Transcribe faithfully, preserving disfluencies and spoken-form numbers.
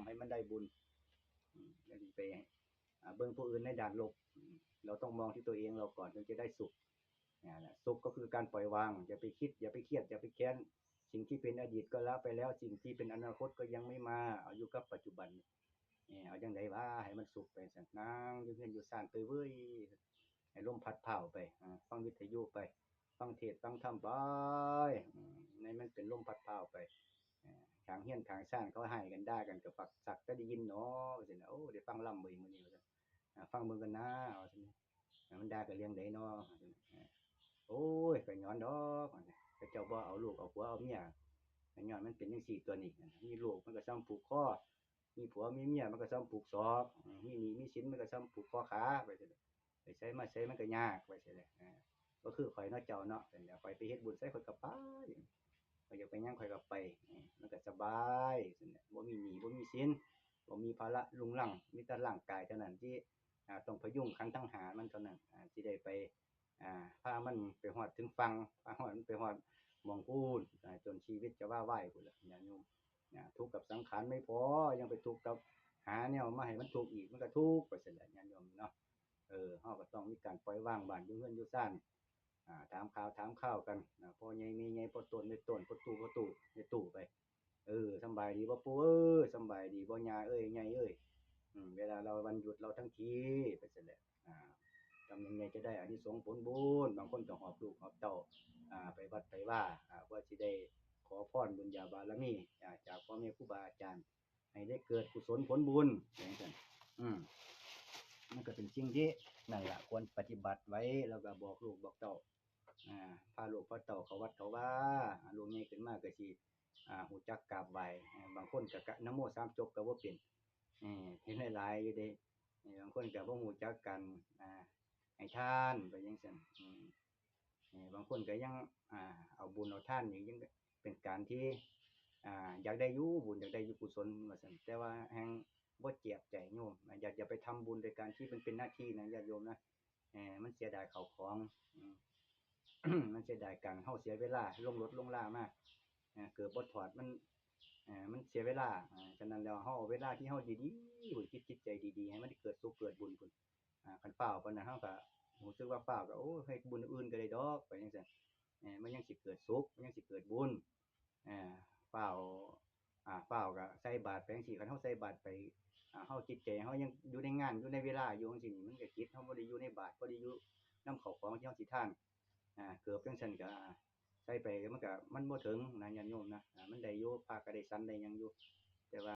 ให้มันได้บุญ อืมอย่าไปอ่าเบิ่งผู้อื่นในด้านลบ อืมเราต้องมองที่ตัวเองเราก่อนถึงจะได้สุข เนี่ยแหละสุขก็คือการปล่อยวาง อย่าไปคิด อย่าไปเครียด อย่าไปแค้น สิ่งที่เป็นอดีตก็ละไปแล้ว สิ่งที่เป็นอนาคตก็ยังไม่มา เอาอยู่กับปัจจุบัน เนี่ยเอาจังได๋วะให้มันสุขไปซั่น นั่งอยู่เฮือนอยู่ซานเตยเว้ย ให้ลมพัดพาออกไป อ่า ฟังวิทยุไป ฟังเทศน์ฟังธรรมไป อืม ให้มันเป็นลมพัดพาออกไป อ่า ข้างเฮือนข้างซานเขาฮ้ายกันด่ากันก็ปักสักแต่ได้ยินเนาะ ว่าซั่นน่ะ โอ้ ได้ฟังลำเว้ยมื้อนี้ ว่าซั่น อ่า ฟังเบิ่งกันนะ ว่าซั่น อ่า มันด่ากันเรื่องใดเนาะ ว่าซั่นน่ะ อ่า โอ้ย ก็หย่อนดอก ว่าซั่น เขาเจ้าบ่เอาลูกเอาผัวเอาเมีย ก็หย่อนมันเป็นจังซี่ตั๊วนี้ มีลูกมันก็ส่ำผูกคอ มีผัวมีเมียมันก็ส่ำผูกศอก อืม มีหนี้มีสินมันก็ส่ำผูกข้อขา ไปซั่นแหละ ไปไสมาไสมันก็ยาก ไปซั่นแหละ อ่า บ่คือข้อยเนาะเจ้าเนาะ ซั่นแหละ ข้อยไปเฮ็ดบุญไสข้อยก็ไป ข้อยอยากไปหยังข้อยก็ไป อืม มันก็สบาย ซั่นแหละ บ่มีหนี้บ่มีสิน บ่มีภาระรุงรัง มีแต่ร่างกายเท่านั้นที่ อ่า ต้องพยุงขันธ์ทั้งห้ามันเท่านั้น อ่า สิได้ไป อ่า พามันไปฮอดถึงฝั่ง พาฮอดมันไปฮอดหม่องพู้น อ่า จนชีวิตจะว้าว้ายพู้นล่ะ ญาติโยม อ่า ทุกข์กับสังขารไม่พอ ยังไปทุกข์กับหาแนวมาให้มันทุกข์อีก มันก็ทุกข์ไปซั่นแหละ ญาติโยมเนาะ เออ เฮาก็ต้องมีการปล่อยวางบ้านอยู่เฮือนอยู่ซาน อ่า ถามข่าวถามคราวกัน อ่า พ่อใหญ่แม่ใหญ่ พ่อโตนแม่โตน พ่อตู้พ่อตู้แม่ตู้ไป เออ สำบายดีบ่ปู่เอ้ย สำบายดีบ่ย่าเอ้ย ใหญ่เอ้ย อืม เวลาเราวันหยุดเราทั้งที ไปซั่นแหละ อ่า ทำยังไงจะได้อานิสงส์ผลบุญ บางคนก็หอบลูกหอบเต้า อ่า ไปวัดไปวา อ่า เพื่อสิได้ขอพรบุญญาบารมี อ่า จากพ่อแม่ครูบาอาจารย์ ให้ได้เกิดกุศลผลบุญ จังซั่น อืม มันก็เป็นสิ่งที่นั่นล่ะ ควรปฏิบัติไว้ แล้วก็บอกลูกบอกเต้า อ่า พาลูกพาเต้าเข้าวัดเข้าวา อ่า ลูกใหญ่ขึ้นมาก็สิ อ่า รู้จักกราบไหว้ อ่า บางคนก็กะ นะโมสามจบก็บ่เป็น เออ เห็นหลายๆอยู่เด้ เออ บางคนก็บ่รู้จักการ อ่า ให้ทานไปจังซั่น อืม เออ บางคนก็ยัง อ่า เอาบุญเอาทานนี่ยังเป็นการที่ อ่า อยากได้อยู่บุญ อยากได้อยู่กุศลว่าซั่น แต่ว่าแฮ่งบ่เจียบใจโยม อ่า อย่า อย่าไปทำบุญโดยการที่มันเป็นหน้าที่นะ ญาติโยมนะ เออ มันเสียดายข้าวของ อืม มันเสียดายการเฮาเสียเวลาลงรถลงลามา เออ เกิดบ่ถอดมัน เออ มันเสียเวลา เออ ฉะนั้นแล้วเฮาเอาเวลาที่เฮาดีๆ จิต จิตใจดีๆ ให้มันเกิดสุขเกิดบุญพุ้น อ่า คันฟ้าวปานนั้นเฮาก็รู้สึกว่าฟ้าวก็ โอ้ เฮ็ดบุญอื่นก็ได้ดอก ไปจังซั่น เออ มันยังสิเกิดสุข มันยังสิเกิดบุญ เออ ฟ้าว อ่า ฟ้าวก็ใส่บาตรไปจังซี่ คันเฮาใส่บาตรไป อ่า เฮาจิตใจเฮายังอยู่ในงาน อยู่ในเวลาอยู่จังซี่นี่ มันก็จิตเฮาบ่ได้อยู่ในบาตร บ่ได้อยู่นำข้าวของที่เฮาสิทาน อ่า เกิดจังซั่นก็ อ่า ใส่ไปมันก็ มันบ่ถึงนะ ญาติโยมนะ อ่า มันได้อยู่ พระก็ได้ฉันได้หยังอยู่ แต่ว่า